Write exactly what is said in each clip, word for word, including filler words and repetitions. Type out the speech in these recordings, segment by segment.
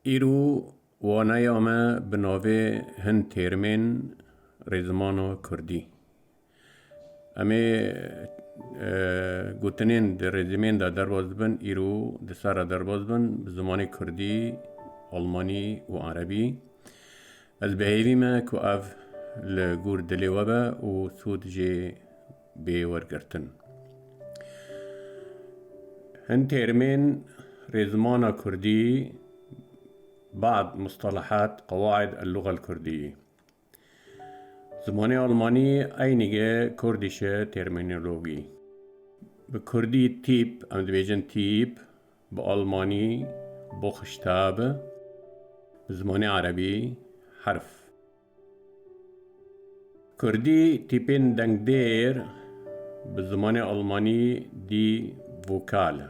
Îro waneya me bi navê Hin Têrmên Rêzimana Kurdî. Em ê, e, gotinên di rêzîmên de derbas dibin, îro di ser re derbas dibin, bi zimanê kurdî, almanî û erebî. Ez bi hêvî me ku ev li gor dilê we be û sûd jê bê wergirtin. Hin têrmên rêzimana kurdî, بعض مصطلحات قواعد اللغة الكردية. Zimanê almanî, einige kurdische Terminologie. Bi kurdî tîp, em dibêjin tîp, bi almanî Buchstabe, bi zimanê erebî herf. Kurdî tîpên dengdêr, bi zimanê almanî die Vokale.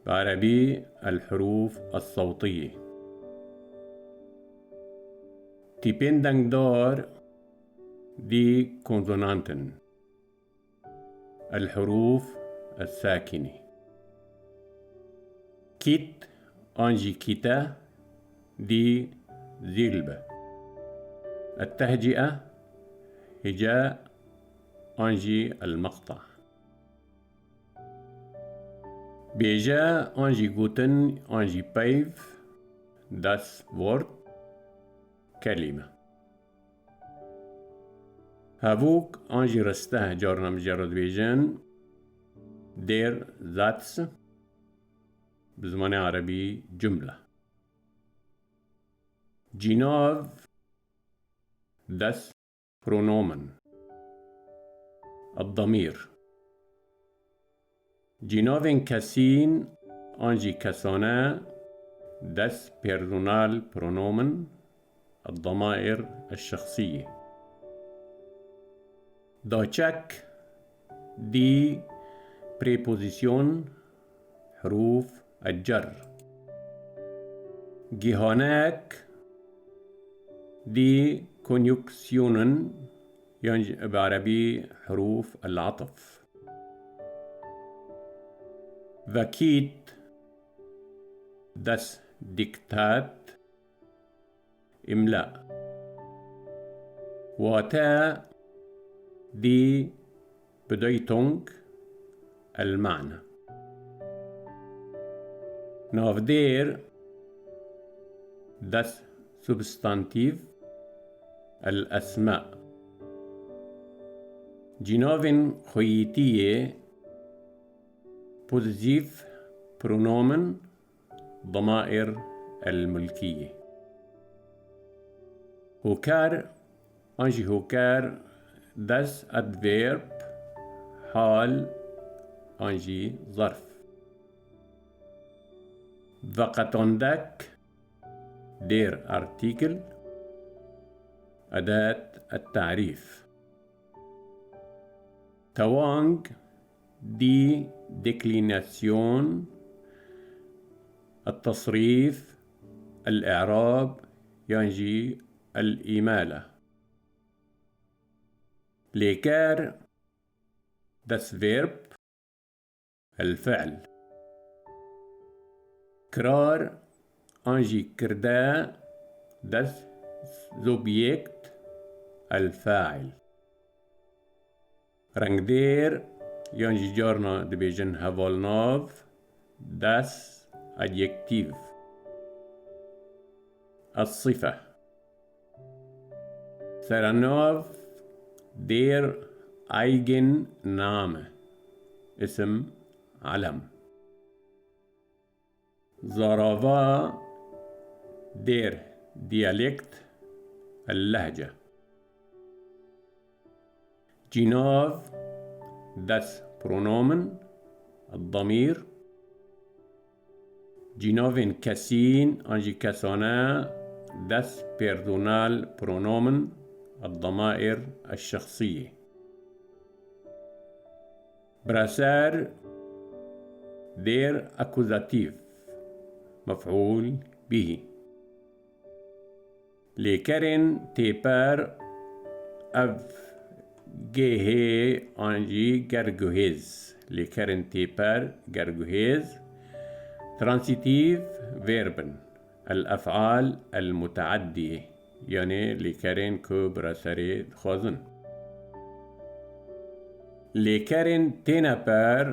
Bi erebî الحروف الصوتية. Tîpên dengdar die Konsonanten. الحروف الساكنة. Kît an jî kîte die Silbe. التهجئة، هجاء an jî المقطع. Bêje an jî gotin an jî peyv, das Wort, kelîme. Hevok an jî risteh, carna em jê re dibêjin der Satz, bi zimanê erebî cumle. Cînav, das Pronomen. الضمير. Cînavên kesîn an jî kesane, das Personalpronomen, الضمائر الشخصية. Daçek die Präposition, حروف الجر. Gihanek die Konjunktionen, yan jî bi erebî حروف العطف. Vekît, das Diktat, إملاء. Wate, die Bedeutung, المعنى. Navdêr, das Substantiv, الأسماء. Cînavên xweyîtiyê, Possessivpronomen, الضمائر الملكية. Hokar an jî hoker, das Adverb, حال an jî ظرف. Veqetandek, der Artikel, أداة التعريف. Tewang, die Deklination, التصريف، الإعراب، yan jî الإمالة. Lêker, das Verb، الفعل. Kirar an jî kirde، das Subjekt، الفاعل. Rengdêr yan jî carna dibêjin hevalnav، das Adjektiv. الصفة. Serenav، der Eigenname، اسم علم. Zarava، der Dialekt، اللهجة. Cînav، das Pronomen، الضمير. Cînavên kesîn an jî kesane، das Personalpronomen، الضمائر الشخصية. Biraser، der Akkuzativ، مفعول به. Lêkerên têper، ev gêhê an jî gerguhêz. Lêkerên têper، gerguhêz. Transitif verben, el-ef'al el-muteaddiye, yanî lêkerên ku bira serê dixwazin. Lêkerên têneper,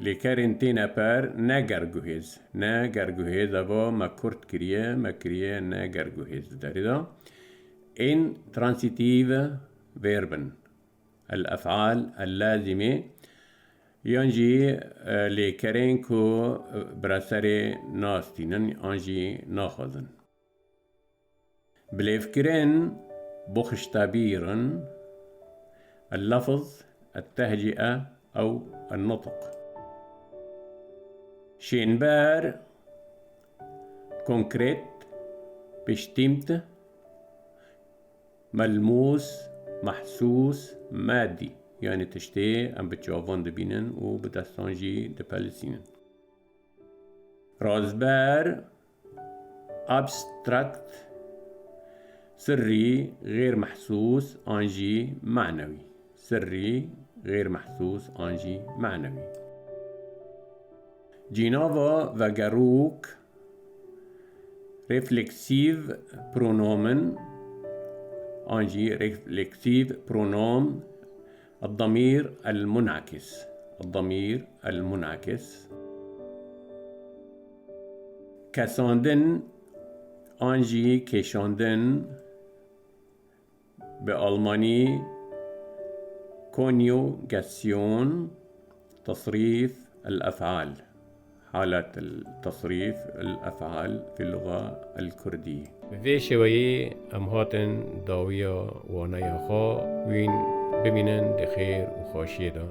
lêkerên têneper ne gerguhêz. Ne gerguhêz, eva me kurt kiriye, me kiriye ne gerguhêz di derê de. Intransitive verben, el-ef'al el-lazime, yan jî, e, lêkerên ku, e, bira serê nastînin an jî naxwazin. Bilêvkirin, buchstabieren, el-lefz, el-tehcîe ew el-nutq. Şênber, konkret, bestimmt, melmûs, mehsûs, madî. Yanî tiştê em bi çavan dibînin û bi destan jî dipelisînin. Razber, abstrakt, sirrî, xêr mehsûs an jî manewî. Sirrî, xêr mehsûs an jî manewî. Cînava vegerûk, refleksîv pronomen an jî refleksîv pronom, el-damîr el-munakis. El-damîr el-munakis. Kesandin an jî kêşandin, bi almanî Konjugasyon, tesrîf el-ef'al. Halet el-tesrîf el-ef'al fil luga el-kurdî. Bi vê şêweyê em hatin dawiya waneya xwe, wîn bimînin di xêr û xweşiyê de.